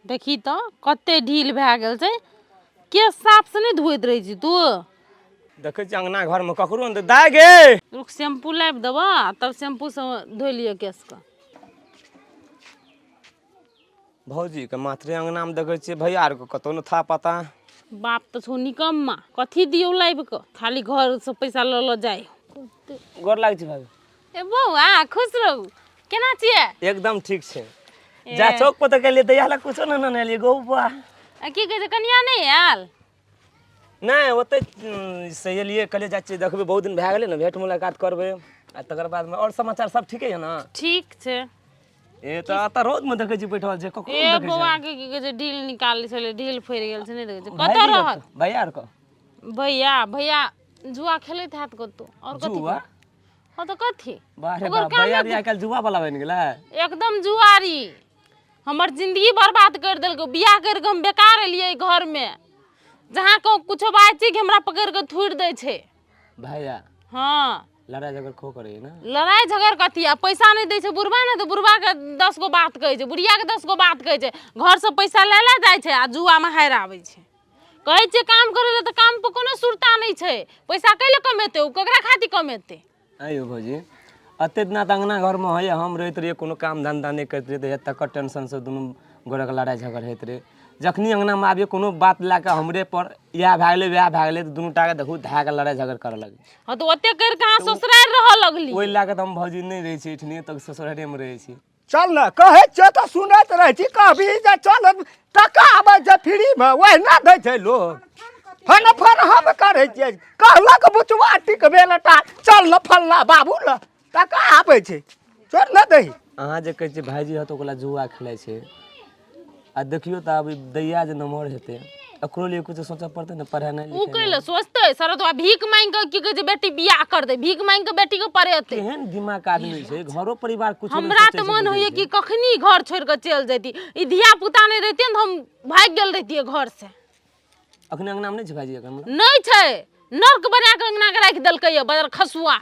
देखी तऽ कते ढील भए गेल छै। केश साफसँ नहि धोइत रहै छी तू? देखै छी अंगना घरमे ककरो नहि दाय गे। रुक, शैम्पू लाबि देबऽ आ तब शैम्पूसँ धोइ लिअ केशके। भौजीके मात्रे अंगनामे देखै छियै, भैया आरके कतहु नहि था पता। बाप तऽ छौ निकम्मा, कथी दियौ लाबि कऽ, खाली घरसँ पैसा लऽ लऽ जाइ। गोर लागै छी भाभी। ए बौआ, खुश रहू, केना छियै? एकदम ठीक छै। जा चौक पर तऽ गेलियै दैया लए कुछो नहि ने एलियै गौबा। आ की कहै छै, कनिया नहि आयल? नहि, ओतै से एलियै, कहलियै जाइ छियै देखबै, बहुत दिन भए गेलै ने, भेंट मुलाकात करबै आ तकर बादमे। आओर समाचार सब ठीके यऽ ने? ठीक छै। ए तऽ एतऽ रौदमे देखै छी बैठल छै, ककरो ए नहि देखै बौआ के की कहै छै, ढील निकालै छलै, ढील फड़ि गेल छै, नहि देखै छै कतऽ भाईजी रहत। भैया आर के भैया, भैया जुआ खेलैत हैत कतौ आओर कथी। जुआ? हँ तऽ कथी। बाह रे ओकर बाह, कामे भैया आइ काल्हि जुआ वाला बनि गेलै। एकदम जुआरी, हमर जिंदगी बर्बाद करि देलकै। बियाह करि कऽ हम बेकार एलियै घरमे, जहाँ कहूँ कुछो बाजै छियै कि हमरा पकड़ि कऽ थुड़ि दै छै। भैया? हँ। लड़ाइ झगड़ खो करैए ने? लड़ाइ झगड़ कथी, आ पैसा नहि दै छै बुढ़बा ने, तऽ बुढ़बाके 10 गो बात कहै छै, बुढ़ियाके 10 गो बात कहै छै। घरसँ पैसा लए लए जाइ छै आ जुआमे हारि आबै छै। कहै छियै काम करै लए तऽ काम पर कोनो सुरता नहि छै। पैसा कै लए कमेतै ओ, ककरा खातिर कमेतै? आइयो भौजी, एते दिना तऽ अङ्गना घरमे होइए, हम रहैत रहियै, कोनो काम धन्धा नहि करैत रहियै, तऽ तकर टेंशनसँ दुनू गोरेके लड़ाइ झगड़ होइत रहै। जखनी अङ्गनामे आबियै, कोनो बात लए कऽ हमरे पर इएह भए गेलै, वएह भए गेलै, तऽ दुनू टाके देखू धए कऽ लड़ाइ झगड़ करऽ लगै। हँ तऽ ओते करि कऽ अहाँ ससुरारि रहऽ लगली। ओहि लए कऽ तऽ हम भौजी नहि रहै छी एहिठिनी, तऽ ससुरारिएमे रहै छी। चल ने, कहै छियै तऽ सुनैत रहै छी। कहबी जे चल, टका आबै छै फ्रीमे, ओहिना दै छै लोक। फन फन हम करै छियै, कहलक बुचवा टिकबे लटा, चल ने फल्ला बाबू ल, टका आबै छै, छोड़ ने दही। अहाँ जे कहै छियै भायजी हत ओकरा जुआ खेलाइ छै, आ देखियौ तऽ आब ई दैया जे नमहर हेतै, एकरो लिए किछु सोचऽ पड़तै ने, पढ़ेनाइ ओ लिखेनाइ। कै लए सोचतै सरदवा? भीख मांगि कऽ की कहै छै, बेटी बियाह कर दे, भीख मांगि कऽ बेटी के पढ़ेतै। केहन दिमाग के आदमी छै, घरो परिवार कुछ नहि हमरा सोचै तऽ छै, मन बुझै होइए छै। कि कखनी घर छोड़ि कऽ चलि जैती। ई धिया पुता नहि रहितै ने तऽ हम भागि गेल रहितियै घर से। अखने अंगना मे नहि छै भाईजी एखन? नहि छै, नर्क बना कऽ अंगना के राखि देलकै यऽ बदर खसुआ।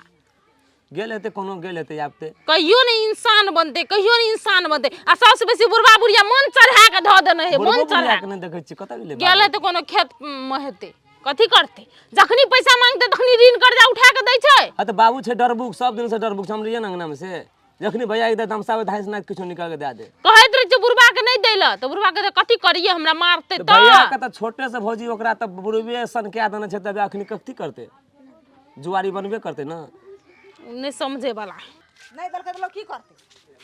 गेल हेतै कोनो, गेल हेतै आब ते। कहियो नहि इंसान बनतै, कहियो नहि इंसान बनतै। आ सबसँ बेसी बुढ़बा बुढ़िया मन चढ़ा कऽ धऽ देने है। बुढ़बो मन चढ़ा बुढ़िया के नहि देखै छियै, कतऽ गेलै? गेल हेतै कोनो खेत मे हेतै, कथी करतै? जखनी पैसा मांगतै तखनी ऋण कर्जा उठा कऽ दै छै। हँ तऽ बाबू छै डरबुक, सब दिन से डरबुक छै। हम रहियै ने अंगना मे से जखनी भैया के तमसाबै धाइ सुना किछो निकाल के दए दे। कहैत रहै छै बुढ़बा के नहि दै लए, तऽ बुढ़बा के कथी करियै, हमरा मारतै। तऽ तऽ भैया के तऽ छोटे से भौजी ओकरा तऽ बुढ़बे सन कए देने छै, तब अखनी कथी करतै? जुआरी बनबे करतै ने। नहि समझे वाला। नहि देलकै तऽ लोक की करतै?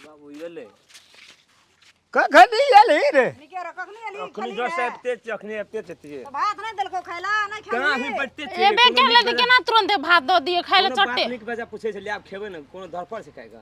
बाबू एलै। कखनी एलही रे? नीके रह, कखनी एलही? अखनी खेलही जस्ट रे? आबिते छियै, अखनी आबिते छियै। तऽ भात नहि देलकौ खाय लए? नहि कहाँ खेलही? अभी बैठते छियै। एबे कोनो केलै नीक तऽ बेजा- केना तुरन्ते भात दऽ दियै खाय लए? कोनो बात चट्टे नीक बेजा पूछै छलियै, आब खेबै ने, कोनो धरफड़ छै खायके?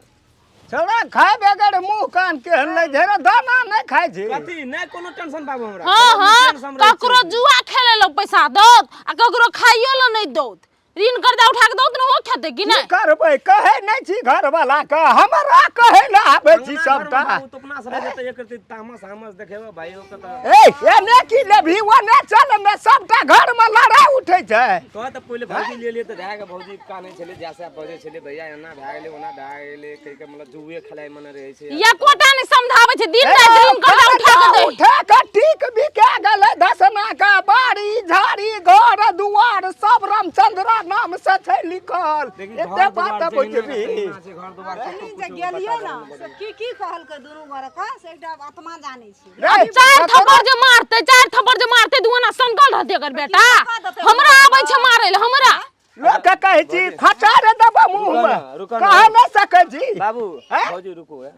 छौड़ा खाय बेगर मुँह कान केहन नहि छै रे, दाना नहि खाइ छी। कथी नहि कोनो टेंशन बाबू हमरा। हँ। कोनो हँ। टेंशन रहै छै। ककरो जुआ खेले लए पैसा दौत आ ककरो खाइयो लए नहि दौत। ऋण कर्जा उठा के दौत ने, ओ खेतै कि की नहि? करबै, कहै नहि छी घरवाला के, हमरा कहै लए आबै छी अंगना घरमे सबटा। बाबू तऽ अपना सब जेतै एक रत्ती तामस हामस देखेबै भाइयो के तऽ। ए एने की लेबही, ओने चल ने, सबटा घर में लड़ाई उठै छै। कह तऽ पहिले भौजी ले लिए तऽ भए के भौजी कानै छलै, जैसे बजै छलै भैया एना भए गेलै, ओना भए गेलै कहि के, मतलब जुए खेलाइ मने रहै छै। या कोटा नहि समझाबै छै, दिन राति ऋण कर्जा उठा के दै। उठा के टीक बिका गेलै, दसना के बाड़ी झाड़ी घर दुआर सब रामचंद्रा नाम से छै लिखल। देखी एते घर बात दुआर बुझबी। जहिना छै घर दुआर कतौ अखनी जे कुछो गेलियै बता ने से की की कहलकै दुनू गोरे के, से एकटा आत्मा जानै छै। रे, चारि थप्पड़ जे मारतै, चारि थप्पड़ जे मारतै, दुआना सनकल रहतै एकर बेटा। देतै? हमरा आबै छै मारै लए हमरा। लोक के कहै छी खचा रे देबो मुँह रुकऽ मे। ने, रुकऽ ने। कह नहि सकै छी। बाबू। हैं? भौजी रुकू, है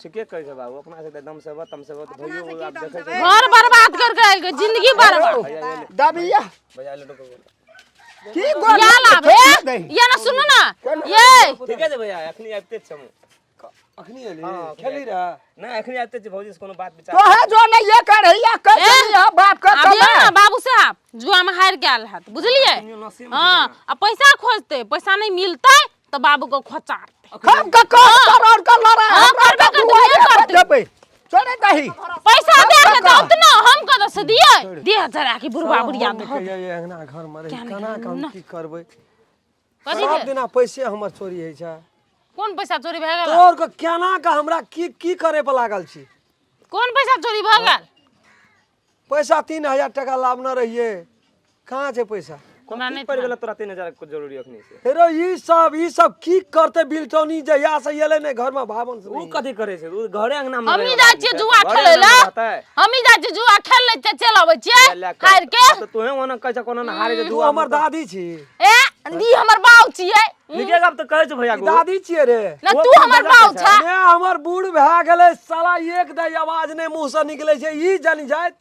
ठीके कहै छै बाबू, अपना से दम से तम से तऽ भैयो अपना से की आब दम देखै सेबै? छै। घर बर्बाद कर के आयल जिंदगी बर्बाद। दबिया भैया एलै, रुकू। की गोर या लाबे। छोड़ि दही। या ना, सुनू ना ये। ठीके छै भैया, अखनी आबिते छै हम। अखनी एली? हँ, अखनी। खेली रह नहि, अखनी आबिते छै, भौजी से कोनो बात विचार। तोहे जो नहीं ये करे या कह ए, बाप के आब यौ कमाय। ने बाबू साहब जुआ में हारि गेल हत, बुझलियै? अखनियो नशे मे। हँ, आ पैसा खोजतै, पैसा नहीं मिलतै तऽ बाबू के खोचारतै। हम के कह करोड़ के लड़ाई हाँ, हमरा करबे के करतै, दुआरे नहि करतै। पर देबै, छोड़े दही। पैसा दे के दौत न, हम कतऽ से दियै? दे जरा कि बुढ़वा बुढ़िया हम धऽ नहि कहियै अंगना घर मे रही, केना के हम की करबै? कथी सब के? दिना पैसे हमर चोरी होइ छै। कोन पैसा चोरी भए गेल? तोर के केना के हमरा की की करे पर लागल छी? कोन पैसा चोरी भऽ गेल? पैसा 3000 टका लाबने रहियै, कहाँ छै पैसा? हमरा नहि पड़ि गेल तोरा 3000 के जरूरी अखनी से? हेरो ई सब की करते बिलटौनी, जहिया से एलै ने घर में भावन से उ कथी करे छै? उ घरे अंगना में हमही जाइ छियै जुआ खेलै लए, हमही जाइ छियै जुआ खेल लै छियै, चलि अबै छियै हारि के। तऽ तोहे ओना कहै छ कोना हारे छै तू जुआ। हमर दादी छी। ए, दी हमर बाउ छियै। नीके गप तऽ कहै छ भैया ई दादी छियै रे। ने तू हमर बाउ छ। ने हमर बूढ़ भए गेलै साला, एक दे आवाज नहि मुँह से निकलै छै। ई जानि जाइत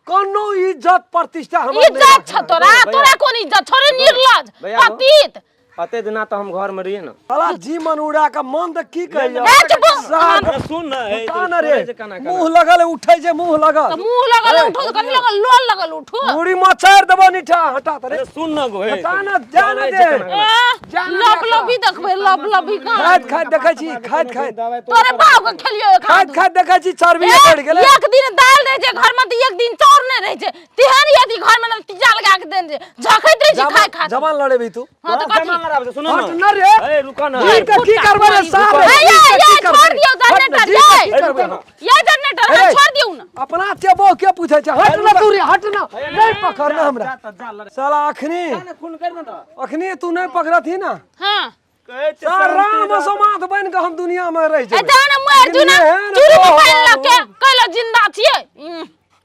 कोनो इज्जत प्रतिष्ठा हमर नहि इज्जत छ राखलक। तोरा? तोरा कोन इज्जत छोरे, निर्लज भैया गो। पतित। अते दिना तऽ हम घर में रहियै ने। साला जी मन उड़ा के मन तऽ की कहियो। ए, चुप। सार अरे सुन ने, ए, उठा न तोरे रे। जे केना केना। मुँह लगल उठै छै, मुँह लगल। तऽ मुँह लगल उठो तऽ कथी लगल लोल लगल उठो? मुड़ी मचारि देबो नीठा, हटा त रे। अरे सुन न गो, हे। हटा न, जा न चलै दे। छै केना केना। ए, लब लबी देखबै, लब लबी कहाँ? खाइत खाइत देखै छी, खाइत खाइत। तोरे बाप के खेलियो एक खाइत खाइत देखै छी चर्बी ए, बढ़ि गेलै। एक दिन दालि रहै छै घर में तऽ एक दिन चाउर नहि रहै छै, तेहन यदि घर में ने तीजा लगा के देने छै, झखैत रहै छै खाय खातिर। जवान लड़ेबी तू? हाँ तऽ तोरा कथी? जमा लड़ाबै छै, सुन हट न। न रे। ए, रुक न। जी के की करबै रे सार रे? ए, जी ये के की ये करबै? छोड़ दियौ हट न, जनरेटर। जी के ये की करबै? ये जनरेटर, हाँ, ए, छोड़ दियौ न। अपना चेबो के पूछै छै? हट न तू रे, हट न, नहीं पकड़ न हमरा साला अखनी। खून कर न तऽ। अखनी तू नहीं पकड़थी ना। हाँ। कहै छै सार शांति राम रहतै। समाध बन के हम दुनिया में रह ए जेबै। जा ने मरि जू ने। एहन चूड़ी तो पानि लऽ के बाबू। कैलो जिंदा छियै।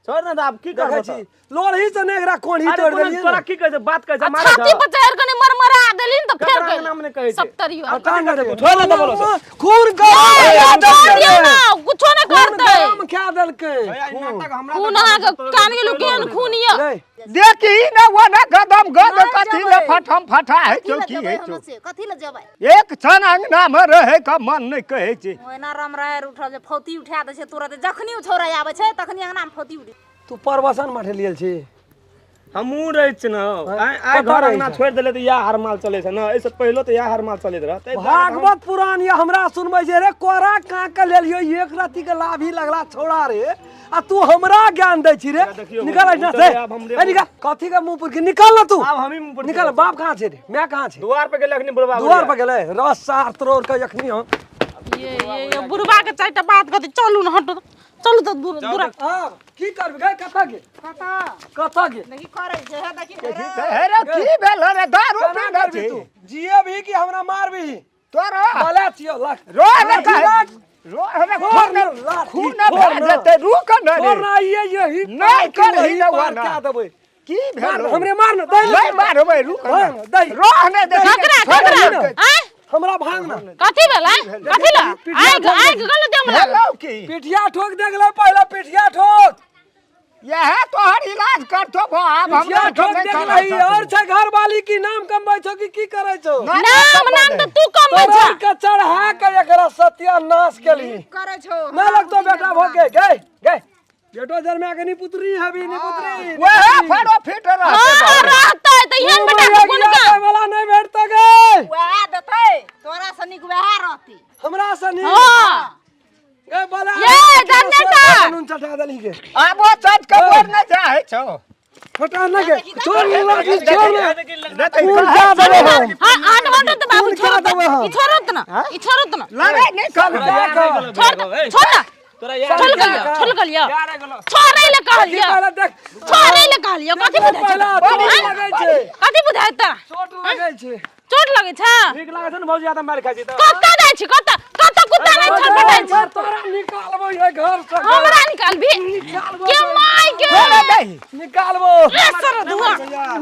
छोड़ न तऽ आब की देखै करबै छी तऽ? लोरही से ने एकरा कोढ़ी अरे तोड़ कोनो देलियै तोरा ने। की कहै छै, बात कहै छै, आ मारै छाती छै। पर चढ़ि कऽ ने मरमरा देली ने तऽ फेर ककरा नाम नहि कहै छै? सप्तरी वाला। हटा न रे। छोड़ न तऽ बोलो से। खून गरम ए, खा छोड़ देलकै दियौ रे। ने, कुछो नहि खून करतै। गरम खा देलकै। भैया, ई नाटक हमरा खून तऽ अहाँके कान गेलु, केहन खून यऽ? रे, देखी ने वो ने गदम गद नहि कथी ले जेबै। फटम फटा है कथी छौ लए की जेबै है हम छौ? से कथी लए जेबै? एक क्षण अंगना में रहे के मन नहि कहै छै। ओहिना राम राय उठल जे फौती उठा दै छै तुरंत, जखनी ओ छौड़ा आबै छै तखनी अंगना मे फौती उठे। तू परवसन मठेलियल छी? हमहूँ रहै छी ने, आइ आइ कतऽ घर रहै अंगना छै? छोड़ि देले तऽ इएह हरमाल चलै छै ने, एहिसँ पहिलो तऽ इएह हरमाल चलैत रहै। ताहि दुआरे हम- भागवत पुराण ये हमरा सुनबै छै रे? कोरा काँ के लेलियो, एक रत्ती के लाभी लगला छौड़ा रे, आ तू हमरा ज्ञान दै छी रे? देखियौ, निकल एहिठाम मुँह से। तऽ आब हमरे ए, निकल, कथी के मुंह पर के निकल ना तू। आब हमही मुँह पर निकल। बाप कहाँ छै रे? माय कहाँ छै? दुआर पर गेलै अखनी बुढ़बा। दुआर पर गेलै रस सार तोड़ के अखनी हम। ये ये ये बुढ़बा के चारिटा बात कहतै, चलू ने, हटू, चलू तऽ दूर दूर। आब की करबी गै? कतऽ गे? कतऽ? कतऽ गे? देखी करै छै, हे देखी हे। हे रे, की भेल रे? दारू केना पीने करबी छी तू? जिए भी कि हमरा मारबी? तोरा बोला छियो लख रो ने कहे, लख। रो ने। छोड़ खून न, लाठी, खून छोड़ भए न। जेतै, रुक न रे। छोड़ ना, ये यही नहि पार की करही वही न पार ओना। कए देबै। की मार भेल? हमरे, मार न दे। नहि मारबै, रुक दे न। दे। रो ने देखी। ककरा छोड़ ककरा ने। आँय? हमरा भांग ना। कथी भेलै? कथी लए आगि आगि गलत देम लागल? भेलौ की? पिठिया ठोक दे गेलै पहले, पिठिया ठोक। इएह तोहर इलाज करतो भो आब। पिठिया हमरा ठोक नहि दे करऽ गेलै। और सकबो। छै घरवाली की नाम कमबै छौ कि की करै छौ? नाम नाम तऽ तू कमबै तोरा छह। के चढ़ा के एकरा सत्यानाश केली। करै छौ। नहि लगतो बेटा भऽ के गए गए बेटो जन्मा के नी पुत्री हबी नी पुत्री। वएह फरो फिट रहतै। हाँ, रहतै तऽ एहन बेटा के कोन काम? वाला नहि भेटतौ गे। वएह देतै, तोरा से नीक वएह रहतै। हमरा से नी हाँ। गए बोला। ये, जननेटर! नून चटा देली के। आबो चट के बोर नहि चाहै छौ। हटा न गे, छोड़ न लाठी, छोड़ न। देतै। खून खा देबै हम। हाँ, हट हट तऽ बाबू। खून छोड़त खा देबै हम। ई, छोड़त न ई, छोड़त न। लड़ाइ नहि कर। छोड़ दे, छोड़ न। तोरा यार छोड़ गलियो, छोड़ गलियो, छोड़ै लए कहलियो। पहले देख। छोड़ै लए कहलियो, कथी बुझाइ छै? पहला चोट लगै छै। कथी बुझाइ तोरा? चोट लगै छै। चोट लगै छै। नीक लागै छै ने भौजी, आदम मारि खाइ छी तऽ। कतऽ जाइ छी? कतऽ कतऽ? कुत्ता नहि छटपटाइ छै। तोरा निकालबो ये घर से। हमरा निकालबी के माय के? निकालबो। ए सर धुआ।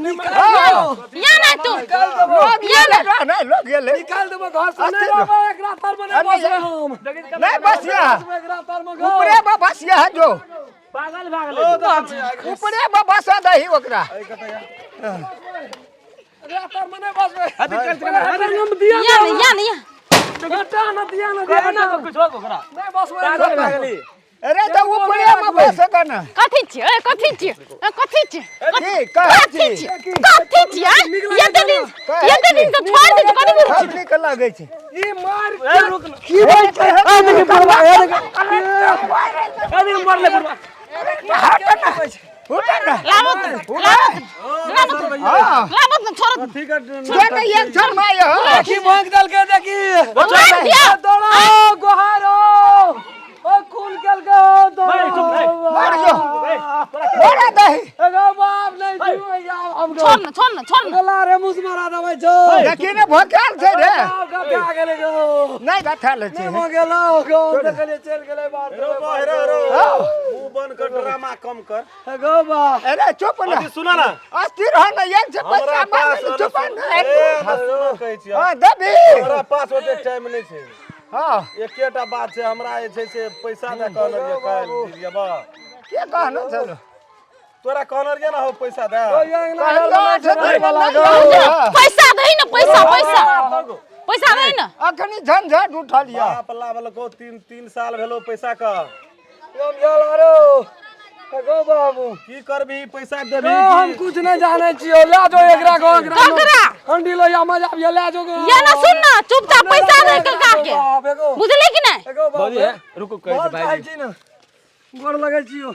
निकालबो। या नहीं तू। निकाल देबो। या ना। नहि लोग गेलै। निकाल देबो घर से। नहीं रहबो एकरा तर में, नहीं बसबै हम। नहि बसिया। बसबै एकरा तर में घर। ऊपरे में बसिया है जो। पागल भए गेलै। ऊपरे में बसा दही ओकरा। एकरा तर में नहीं बसबै। हम दिया। या नहीं, या नहीं, या। हटा न, दिया न, दिया न। कुछ हो ओकरा। नहीं बसबै। पागल भए गेली। अरे तऽ ऊपरे में बसगा ने। कथी छियै? ए, कथी छियै? ए, कथी छियै? की कहै कथी छी? छियै? कथी छियै? एते दिन, एते दिन से छोड़ दै छी, कथी बुझै हम नीक लगै छै। ई मार की होइ छै? ए देखी बुढ़वा, ए देखी। ए देखी, मरले बुढ़वा। उठे ने। लाबत लाबत लाबत। हाँ। लाबत न, छोड़त। ठीक है। के ने एक क्षण में यो। देखी भोंक देलकै, देखी। मार दिया। दौड़ो गोहारो, ओ खून केलकै, ओ छोड़ ना, छोड़ ना, छोड़ ना। गला रे मुस मारा देबै छौ। देखी ने भोकाल छै रे। गथा गेलै गो। नहि गथल छै। नहि भऽ गेलौ गो, देखलियै चलि गेलै बाहर। रो बा, रो रो मुंह बंद कर, ड्रामा कम कर। गो बा। अरे चुप ना। अथी सुन ना। अस्थिर हो ना, एक से हमरा पैसा पास मांगे चुप ना। ए, ना सुन कहै छियै। हाँ देबी। हमरा पास ओते टाइम नहि छै। हाँ एकेटा बात छै, हमरा जे छै से पैसा दे कहने रहियै काल्हि दिलियबा। के कहने छलो? तोरा कहने रहियै ना हो पैसा दे। पैसा दही ना, पैसा पैसा पैसा दही ना। अखनी झंझट उठल यऽ। बाप लाबलको 3-3 साल भेलो पैसा के। गो बाबू की करबी पैसा देबी? हम कुछ नहीं जाने छियो, ले जो एकरा गो, एकरा ककरा? हंडी लो या मजा आबिया, ले जो गो। ये ना सुन ना, चुपचाप पैसा दे काका के, बुझली कि नहीं? भौजी हे, रुकू कहै छै भाईजी। छी ने गोर लगै छियो,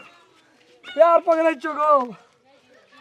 प्यार पकड़ै छियो गो,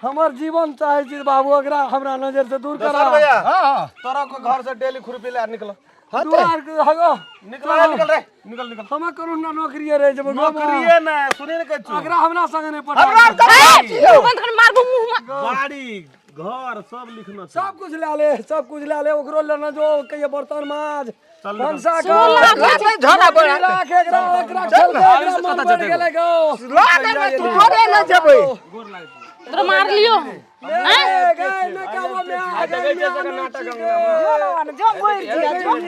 हमर जीवन चाहै छी बाबू, एकरा हमरा नजर से दूर करा। दोसर भैया हाँ तोरा को घर से डेली खुरपी ले निकल। दुआर के हगो। निकल रे, निकल रे, निकल निकल। हमे करू ना नौकरी रहे जब नौकरिए ना सुनी ने कहै छियो। एकरा हमरा संगे नहीं पटा। हमरा ए, मुंह बंद कर, मारबो मुंह में। गाड़ी घर सब लिखना छै। सब कुछ ले ले, सब कुछ ले ले, ओकरो लेना जो कहिए बर्तन माज चल भनसा सुन ला, कर झोरा बना लाख एकरा एकरा खेल दे, एकरा मन बढ़ गेलै गो। लाग तू थोड़े ले जेबै। तोरा मार लियो। ए गए ने कहबो में आ गए में नाटक जो मरि जिया जो। में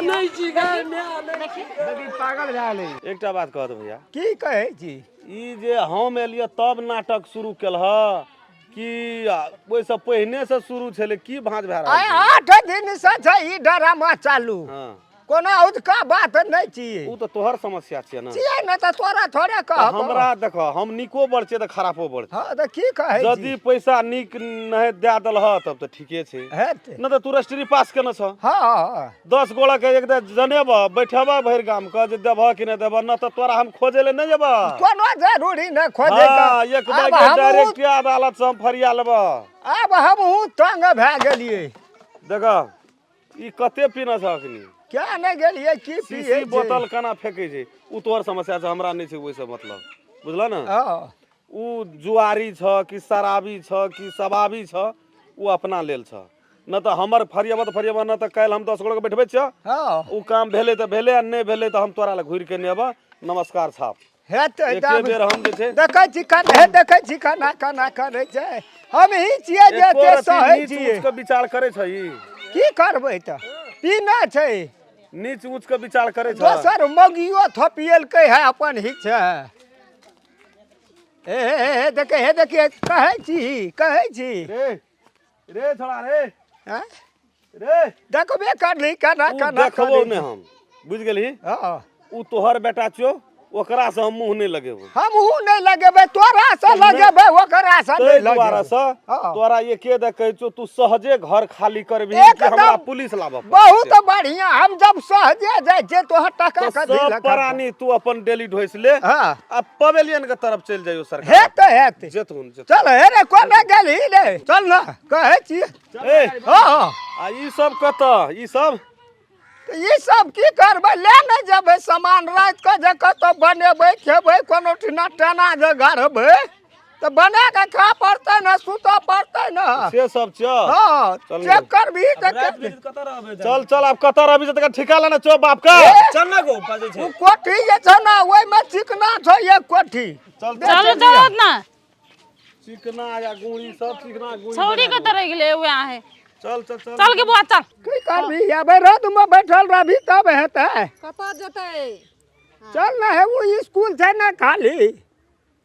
नहीं छी गए में नहीं। पागल भए गेलै। एकटा बात कहत भैया। की कहै छी? ई जे हम एलियै तब नाटक शुरू केलह कि ओहिसँ पहिने से शुरू छलै? की भाँज भए रहल आइ छै? 8 दिन से छै ई ड्रामा चालू। हाँ कोनो औजका बात नहि छियै। ओ तऽ तोहर समस्या छियै ने। छियै ने तऽ तोरा थोड़े तऽ कहब। हमरा देख, हम नीको बड़ छियै तऽ खरापो बड़ छियै। हाँ तऽ की कहै छी? यदि पैसा नीक नहि दए देलह तब तऽ ठीके छै, हेतै। नहि तऽ तू रजिस्ट्री पास केने छह। हाँ 10 गोड़ा के एक जनेबह, बैठेबह भरि गाम के जे देबह कि नहि देबह, नहि तऽ तोरा हम खोजे लए नहि जेबह। कोनो जरूरी नहि खोजे हाँ, एक आब बार हमहूँ डायरेक्ट अदालत से हम फरिया लेबह। आब हमहूँ तंग भए गेलियै। देख ई कते पीना छ अखनी? क्या नहि गेलियै की शीशी पियै बोतल केना फेकै छै, ओ तोहर समस्या छै, हमरा नहि छै ओहिसँ मतलब, बुझल ने? हाँ ओ जुआरी छ कि शराबी छ कि शबाबी छ, ओ अपना लेल छ। न तऽ हमर फरियाबह तऽ फरियाबह, न तऽ काल्हि हम 10 गोड़े के बैठबै छियौ। हाँ ओ काम भेलै तऽ भेलै आ नहि भेलै तऽ हम तोरा लग घुरि के नहि अयबह। नमस्कार छाप। हेतै। एके बेर हम जे छै देखै छी कन हे, देखै छी केना केना करै छै। हम ही छियै जे एको एते रत्ती सहै नीच छियै। ऊँच के विचार करै छ ई? की करबै तऽ पीना छै। नीच ऊँच के विचार करै छ? दोसर मौगियो थपियलकै है अपन ही छै। हे हे हे देखे हे देखिए, कहै छी कहै छी। रे रे छोड़ा रे। हैं? रे देखबे करली केना उ केना देखबो करै नहि हम, बुझि गेलही? हँ उ तोहर बेटा छियौ, ओकरा से हम मुंह नहि लगेबो। हमहूँ नहि लगेबै, तोरा से लगेबै, ओकरा से ताहि नहि दुआरे लगेबै। से हाँ। तोरा एके दे कहै छियौ, तू सहजे घर खाली करबही कि एकदम। हमरा पुलिस लाबऽ पड़तै? बहुत बढ़िया। हम जब सहजे जाइ छियै तोहर टका तऽ कथी सब लए प्राणी तू अपन डेली ढोसि ले हाँ आ पवेलियन के तरफ चलि जाइयो सरकार। हेतै हेतै। जेथुन जेथुन। चल हे रे, कोना गेलही रे? चल ने कहै छियै। ए हँ आ ई सब कतऽ? ई सब तऽ ई सब की करबै? ले नहि जेबै सामान, राति कऽ जे कतहु बनेबै खेबै, कोनो ठिना टेना जे गढ़बै तऽ बना कऽ खाय पड़तै ने, सुतऽ पड़तै ने। से सब छ? हँ चल चेक करबही तऽ कतऽ रहबै? चल चल, आब कतऽ रहबी से तकर ठिका लेने छौ बाप के? चल ना गो बजै छै। ओ कोठी जे छौ ने ओहिमे चिकना छौ एक कोठी। चल चलो चलो ना। चिकना या गुड़ी सब चिकना गुड़ी। छौड़ी कतऽ रहि गेलै? वएह है। चल चल चल। चल के बुआ चल। की करबही? अबै रौदमे बैठल रहबही तब हेतै? कतऽ जेतै? चल ने हे, ओ स्कूल छै ने खाली,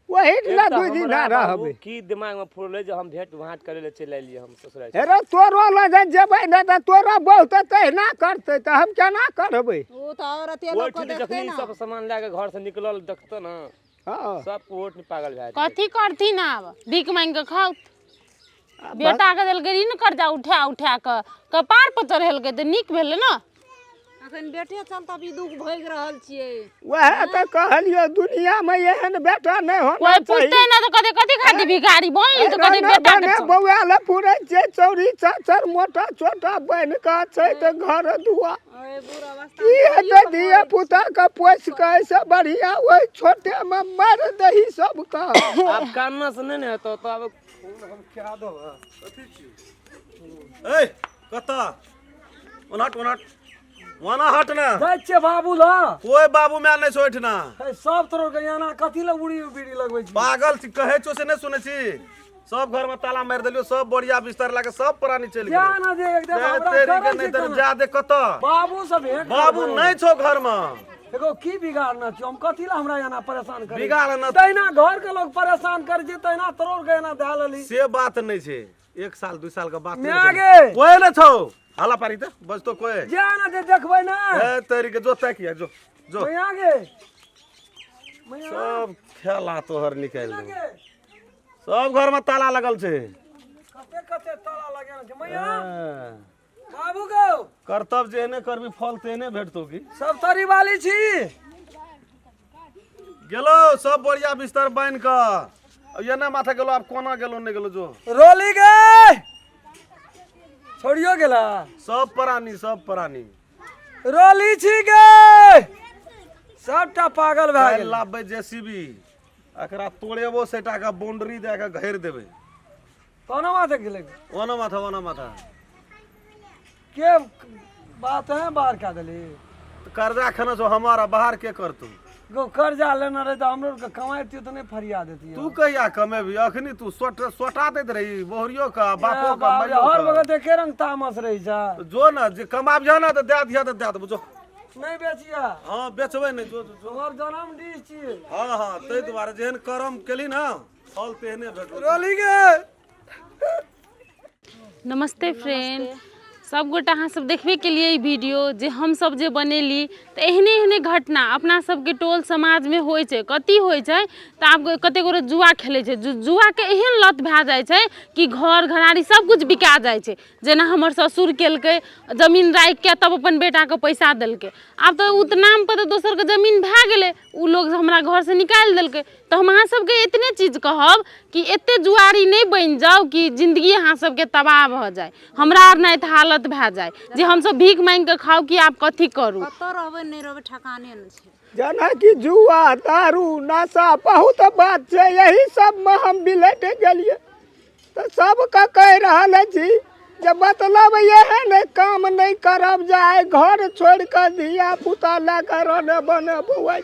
ओही दिना एकटा 2 दिना हमरा बाबू रहबै। की दिमाग में फुरलै जे हम भेंट घाट करे ले चलि एलियै हम ससुराल। हे रे, तोरो लग जेबै ने तऽ तोरो बहुत तहिना करतै, तऽ हम केना करबै? ओ तऽ औरते लोक ओहिठाम देखतै जखनी ने। सब सामान लए के घर से निकलल देखतौ ने, हाँ सब ओठ पागल भए जेतै। कथी करथिन आब? भीख मांगि कऽ खाउत। बेटा के देलकै ऋण कर्जा उठा उठा कऽ कपार पर चढ़ेलकै तऽ नीक भेलै ने। अखन बेटे चल तब ई दुख भोगि रहल छियै। वएह तऽ कहलियौ, दुनियामे एहन बेटा नहि होना कोइ चाही। पुछतै ना तऽ कहतै कथी खातिर भिखारी बनली, तऽ कहतै बेटा के बने बौआ लए फुरै छै, चौरी चाचर मोटा छोटा बनि कऽ छै तऽ घर दुआ ओहि बुढ़ अवस्था की हेतै? धिया पुता के पोसि कऽ एहिसँ बढ़िया ओहि छोटे मे मारि दही सबके। आब कानना से नहि ने हेतौ तऽ आब फोन हम क्या देबै। कथी छियौ? ए, कतऽ? ओना हट, ओना हट, ओना हट ना। जाइ छियै बाबू लग। कोई बाबू माय नहि छौ एहिठिना। हे, सब तोरो के एना कथी लए उड़ी बीड़ी लगबै छी? पागल छी, कहै छौ से नहि सुनै छी? सब घर में ताला मारि देलियो, सब बोरिया बिस्तर लए के सब प्राणी चलि जा गेलै। ना जे एक दिन ए, हमरा तेरी के करै नहि छै तेरी केना? जा दे कतऽ। बाबू से भेंट बाबू करबै। नहि छौ घर में। एगो की बिगाड़ना छौ? हम कथी ला हमरा एना परेशान करै? बिगाड़ना- तहिना घर के लोग परेशान करै छै, तहिना तोरो के एना धए लेली। से बात नहि छै, एक साल दू साल के बात नहि म्या छै। गे। कोई नहि छौ, हल्ला पारी तऽ बजतो कोई। जा ना जे देखबै ना। ए तेरी के, जो ताकिया, जो जो। मैया गे, मैया। सब खेला तोहर निकालि देबौ। गे। सब घर में ताला लगल छै। कते कते ताला लगेने छै मैया। हँ। बाबू गो। करतब जेहने करबी, फल तेहने भेटतौ की। सब तरी वाली छी। गेलो सब बोरिया बिस्तर बान्हि कऽ एने माथा गेलो, आब कोना गेलो नहि गेलो, जो। रोली गे, छोड़ियो गेला। सब प्राणी, सब प्राणी। रोली छी गे, सबटा पागल भए काल्हि गेल। लाबबै जेसीबी, एकरा तोड़ेबो, सेटा के बाउंड्री दए के घेर देबै। कोना माथे गेलै? ओना माथा, ओना माथा। के बात है, बाहर कए देली? तऽ कर्जा खेने छौ हमर आ बाहर के करतौ? गो कर्जा लेने रहे तऽ हमरो के कमाइतियो तऽ नहि फरिया देतियो। तू कहिया कमेबी? अखनी तू सोट सोटा दैत रही बोहरियो के, बापो के, बाप रे, माइयो हर के। वक्त एके रंग तामस रहै छै। जो ने, जे कमाबिह ने तऽ दए दिहऽ, तऽ दए देबौ, जो। नहि बेचिया। हँ, बेचबै नहि, जो जो, जो। हमर जन्म डीह छियै। हँ हँ, ताहि दुआरे जेहन कर्म केली ने, फल तेहने भेटल। रोली गे। नमस्ते फ्रेंड, सबगोटा अहाँ सब देखबे के लिए ई वीडियो जे हम सब जे बनेली, तऽ एहने एहने घटना अपना सबके टोल समाजमे होइ छै। कथी होइ छै तऽ आब कते गोटे जुआ खेलै छै, जुआके एहन लत भए जाइ छै कि घर घराड़ी सब किछु बिका जाइ छै। जेना हमर ससुर केलकै, जमीन राखिके तब अपन बेटाके पैसा देलकै। आब तऽ ओ तऽ नामपर तऽ दोसरके जमीन भए गेलै, ओ लोग हमरा घरसँ निकालि देलकै। तऽ हम अहाँ सबके एतने चीज कहब कि एते जुआरी नहि बनि जाउ कि जिन्दगी अहाँ सबके तबाह भऽ जाय, हमरा आर नाहित हालत भए जाय जे हमसब भीख माँगि कऽ खाउ कि आब कथी करू। कतऽ रहबै नहि रहबै, ठकाने नहि छै। जेनाकि जुआ, दारू, नशा, बहुत बात छै, यही सबमे हम बिलटि गेलियै। तऽ सबके कहि रहल छी जे मतलब एहन काम नहि करब जे आइ घर छोड़ि कऽ धिया पुता लए कऽ रने बने बौआइ।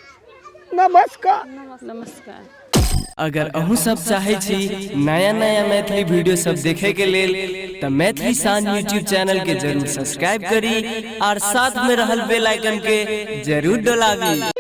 नमस्कार। नमस्कार। अगर अहूँ सब चाहै छी नया नया मैथिली वीडियो सब देखे के लेल तऽ मैथिली शान यूट्यूब चैनल के जरूर सब्सक्राइब करी और साथ में रहल बेल आइकन के जरूर डोलाबी।